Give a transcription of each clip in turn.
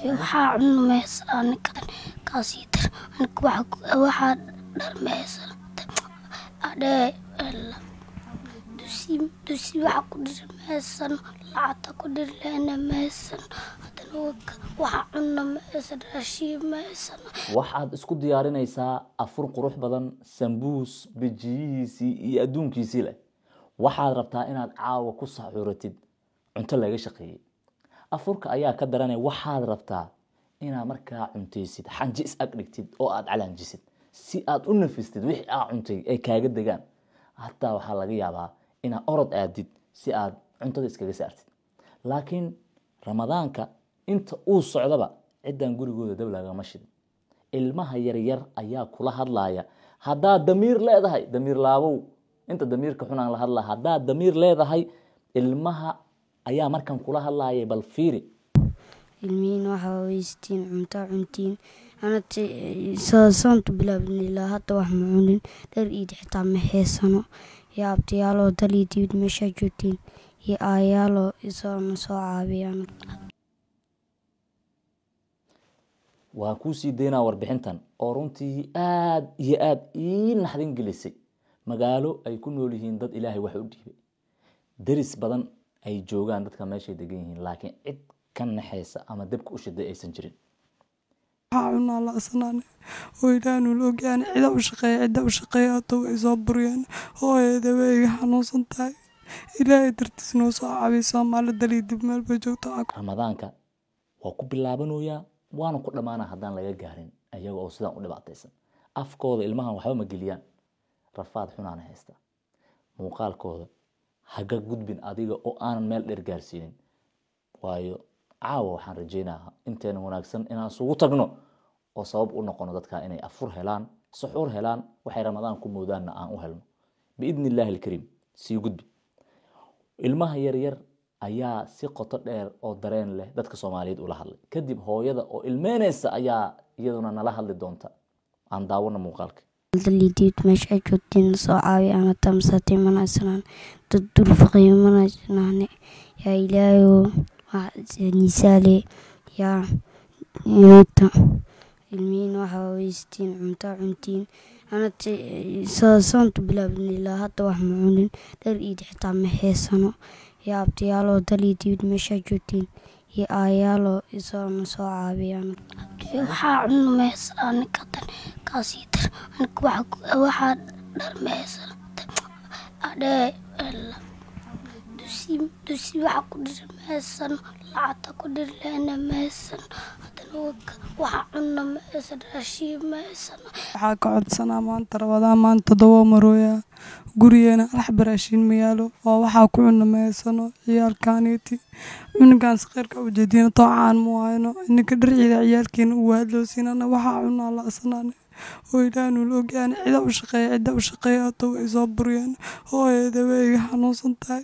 Waxaa cunno ma haysan ninka kaasii dar ninka, waxaa dhar ma haysan adhee dusi waxa ku dhir ma haysan, lacagta ku dhir lehna ma haysan, haddana waxa cunno ma haysan, raashin ma haysan. Waxaad isku diyaarinaysaa afur qurux badan, sambuus bijiyihiisii iyo adduunkiisii leh. Waxaad rabtaa inaad caawa ku saxuuratid cunto laga shaqeeyey. Afurka ayaa ka daranay. Waxaad rabtaa inaad markaa cuntaysid, xanji is ag dhigtid oo aad calaanjisid si aad u nafistid wixii aa cuntay ay kaaga degaan. Hataa waxaa laga yaabaa inaad orod aadid si aad cuntada iskaga saartid. Laakiin Ramadaanka inta uu socdaba ciddaan gurigooda dab lagama shidin. Ilmaha yaryar ayaa kula hadlaaya. Haddaad damiir leedahay, damiir laabow, inta damiirka xunaan la hadlaa, haddaad damiir leedahay, ilmaha ayaa markan kula hadlaaya, bal fiiri. Ilmihiin waxaa weystiin cunto cuntiin soontu bilaabin ilaa hadda wax ma cunin, dhar iid xitaa ma heysano. Yaa abtiyaaloo dal iyo dibid meeshaa joogtiin iyo aayaaloo isoona soo caabiyaan. Waan kuu sii daynaa warbixintan oo runtii aad iyo aad ii naxdin gelisay. Magaalo ay ku nool yihiin dad Ilaahay wax u dhiibay, deris badan ay joogaan dadka meeshay degan yihiin, laakiin cid ka naxaysa ama dabka u shiday aysan jirin. Waxaa cunaa la-sanaane oo Ilaahay nula ogyaane, cida u shaqeeya, cidda u shaqeeya hata way soo buriyeen. Hooyada way iga xanuunsan tahay, Ilaahay dartiis noo soo caawiya. Soomaali dal iyo dib meel bay joogto. Ramadaanka waa ku bilaabanayaa waana ku dhammaanaa haddaan laga gaarin iyaga oo sidaan u dhibaataysan. Afkooda ilmahan waxba ma geliyaan, rafaad xunaana haysta. Muuqaalkooda haga gudbin adiga oo aanan meel dheer gaarsiinin, waayo caawa waxaan rajaynayaa inteena wanaagsan inaan isugu tagno oo sabab u noqono dadka inay afur helaan, suxuur helaan, waxay Ramadaan ku moodaanna aan u helno biidni Illaahi alkariim. Sii gudbi. Ilmaha yaryar ayaa si qoto dheer oo dareen leh dadka Soomaaliyeed ula hadlay. Kadib hooyada oo ilmeynaysa ayaa iyaduna nala hadli doonta. Aan daawano muuqaalka. Dal iyo dibid meeshaa joogtiin soo caawiya anata masaatiin manaysanaan, dad durfaqiyo manaysanaane. Yaa Ilaahayow niisaale yaa inta ilmihiin waxaa weystiin cunto cuntiin soontu bilaabin ilaa hadda wax ma cunin, dhar iid xitaa ma heysano. Yaa abtiyaaloo dal iyo dibid meeshaa joogtiin iyo aayaaloo isoona soo caabiyaan. Waxaa cunno ma haysan ninka kaasii dar ninka, waxaa dhar ma haysan adhee dusi waxa ku dhir ma haysan, lacagta ku dhir lehna ma haysan, haddana waxa cunno ma haysan, raashin ma haysan. Waxaa ka codsanaa maanta Rabadaan maanta 7 marooyaa, gurigeena alax baraashiin ma yaalo oo waxaa ku cunno ma haysano. Ciyaalkaaniiti cunugan saqiirka ujeediina toocaan mu hayno ninka dharciida ciyaalkeena u waadloosiinana. Waxaa cunaa la-sanaane oo Ilaahay nula ogyaane, cida u shaqeeya, cidda u shaqeeya hata way soo buriyeen. Hooyada way iga xanuunsan tahay,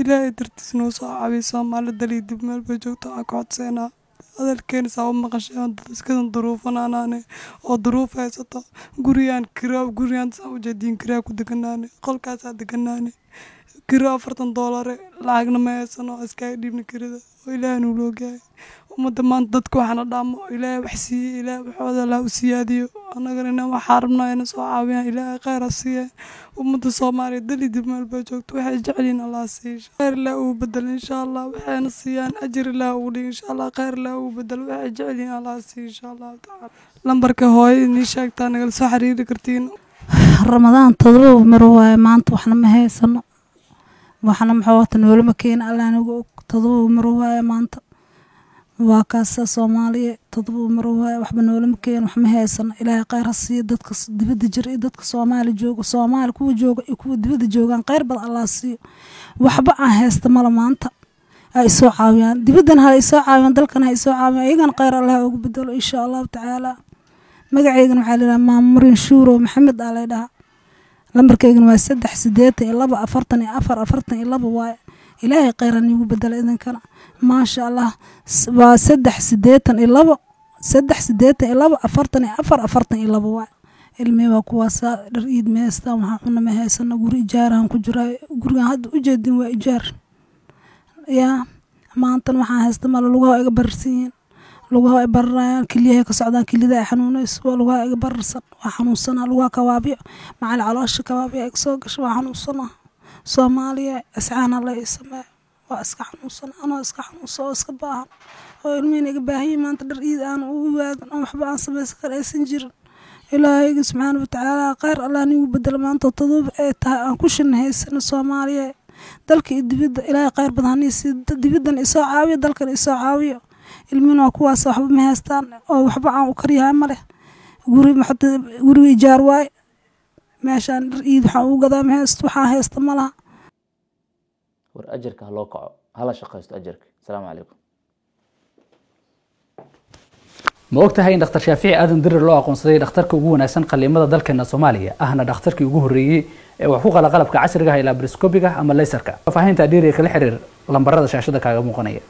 Ilaahay dartiis noo soo caawiya. Soomaali dal iyo dib meel bay joogto waxaa ka codseynaa hadalkeena saa u maqasheen, dad iskadan duruufanaanaane oo duruuf haysato. Gurigaan kiraa, gurigaan saa ujeediin kiraa ku deganaane, qolkaasaa deganaane, kiro $40, lacagna ma haysano iskaga dhiibna kirada oo Ilaahay nula ogyahay. Ummadda maanta dadka waxaana dhaamo Ilaahay wax siiyey, Ilaahay waxooda Allah u siyaadiyo. Annagana inaan waxaa rabnaa ina soo caawiyaan, Ilaahay khayr ha siiye. Ummadda Soomaaliya dal iyo dib meel bay joogto waxay jecelyihiin Allah siiyo, khayr Ilaah ugu bedel insha Allah. Waxayna siiyaan ajir Ilaah ugu dhig insha Allah, khayr Ilaah ugu bedel, waxay jecelyihiin Allah siiyo insha Allahu tacaala. Lambarka hooyo inii sheegtaa nagala soo xiriiri kartiin. Ramadaan 7 mar waaye maanta, waxna ma haysano, waxna maxaa wata noolama keena. Allah nagu og. 7 mar waaye maanta, waa kaasa Soomaaliya 7 mar waaye, waxba noolama keena, wax ma haysano. Ilaahay khayr ha siiyo dadka dibadda jira iyo dadka Soomaali jooga, Soomaali kuwa jooga iyo kuwa dibadda joogaan, khayr badan Allah siiyo. Waxba aan haysta mala maanta, ha isoo caawiyaan, dibaddana ha isoo caawiyaan, dalkana ha isoo caawiyaan, iyagana khayr Allah ugu bedelo insha Allahu tacaala. Magaceygana waxaa la yidhaha Maamurin Shuuro Maxamed aa lay dhahaa. Lambarkaygana waa 3 82 44 42 waaye. Ilaahay khayr ha niigu bedelo idinkana, maasha Allah. Waa 3 82, 3 82 44 42 waaye. Ilmihii waa kuwaasaa, dhar iid ma haystaan, waxaan cunno ma haysano, guri ijaaraan ku jiraa. Gurigan hadda ujeedin waa ijaar yaa. Maantan waxaan haysta mala, lugaha iga bararsan yihiin, Lugaha ay bararayaan, keliyahay ka socdaan, keliyada ay xanuunayso, waa lugaha iga bararsan, waa xanuunsanaa. Lugaha kabaabyo macal caloosha kabaabyo iga soo gasho, waa xanuunsanaa. Soomaaliya, iscaana la ii sameeyo. Waa iska xanuunsan, anoo iska xanuunsan oo iska baahan oo ilmihiina iga baahan yihiin, maanta dhar iid aan ugu waagin oo waxba aan samaysan kara aysan jirin. Ilaahayga subxaana watacaala kheyr Allah nigu bedelo. Maanta 7 ay tahay aan ku shinahaysano. Soomaaliya, dalka iyo dibadda, Ilaahay kheyr badan hanii siiyo. Dibaddan isoo caawiyo, dalkan isoo caawiyo. Ilmihina waa kuwaas, waxba ma haystaan oo waxba aan u karyahay ma leh. Guri maxata, guriga ijaar waay. Meeshaan dhar iid waxaan ugu gadaa ma haysto, waxaan haysta ma laha. War ajarka ha loo kaco, hala shaqaysto ajarka. Asalaamu calaykum. Ma og tahay in Dhakhtar Shaafici Aadan Dirir loo aqoonsaday dhakhtarka ugu wanaagsan qaliimada dalkeena Soomaaliya, ahna dhakhtarkii ugu horreeyey ee wax ku qala qalabka casriga ah ee laparoscopiga ama laserka? Faahfaahinta dheeriga kala xiriir lambarada shaashada kaaga muuqanaya.